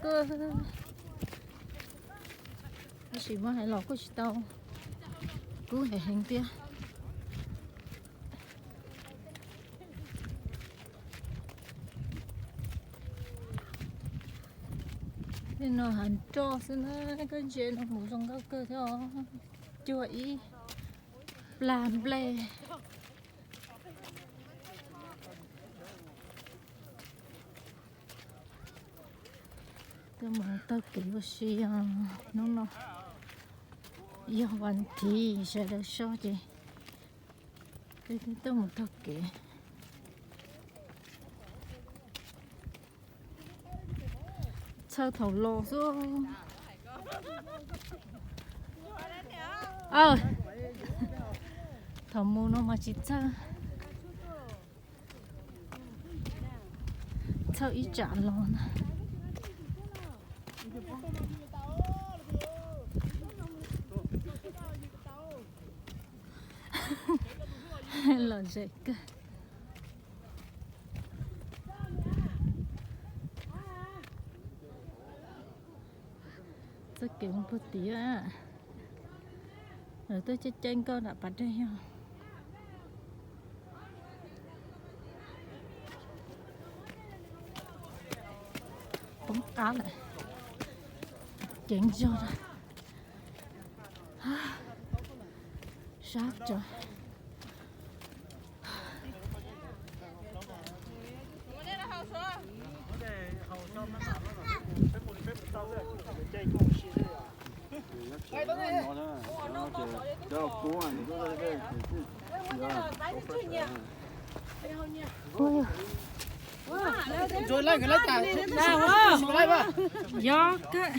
tuaj. Tab sis muab hais los kuj tsis tau kub heev heev thiab. Tej no hav nroj xwb na, koj ntsia no mus zoo nkauj kawg thiab os. Cuag ib plag nplej. Tuaj mus taug kev ua si os. Hnub no yog vas thiv sawv daws so ces peb twb tuaj mus taug kev. Txhawj thaum los xwb. Aw, thaum mus no mas tsis txhawj. Txhawj ib tsam los na. Lom zem kawg. Txoj kev mus puag tid, lawv tuaj caij caij nkoj nram pas dej yog. Poob qab lawm. Ceev zog. Sab tsawv. Yog kawg.